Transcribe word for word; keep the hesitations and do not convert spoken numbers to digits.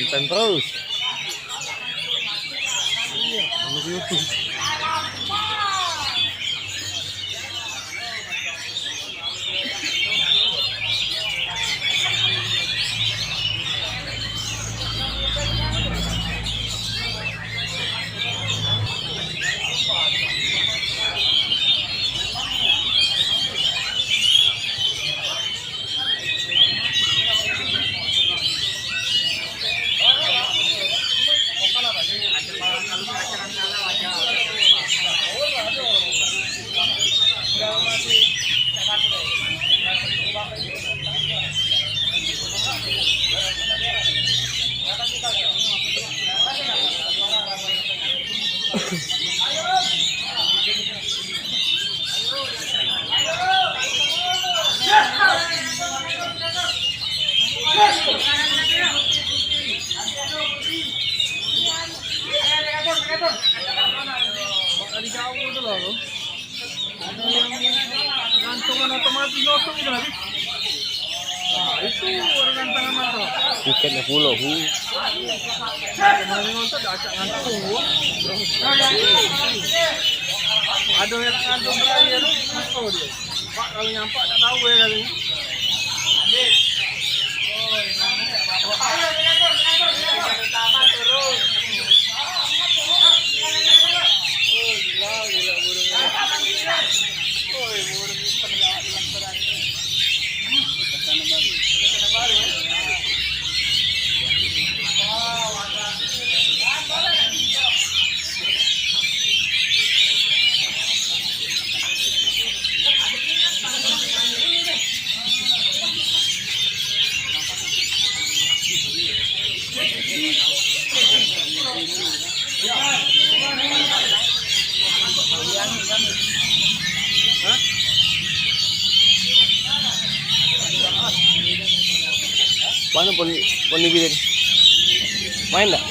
Pen terus. Iya, menurut YouTube. Mak dari jauh tu lah tu. Ada yang gantungan otomatis nyosong itu lagi. Nah, itu orang gantungan motor. Tiketnya pulo, hu. Kemarin nonton dah acak ngantung, hu. Ada yang ngantung terakhir tu, motor dia. Pak, kalau nyampak tak tahu ya kali. Mana pun, pun dibilang. Main dah?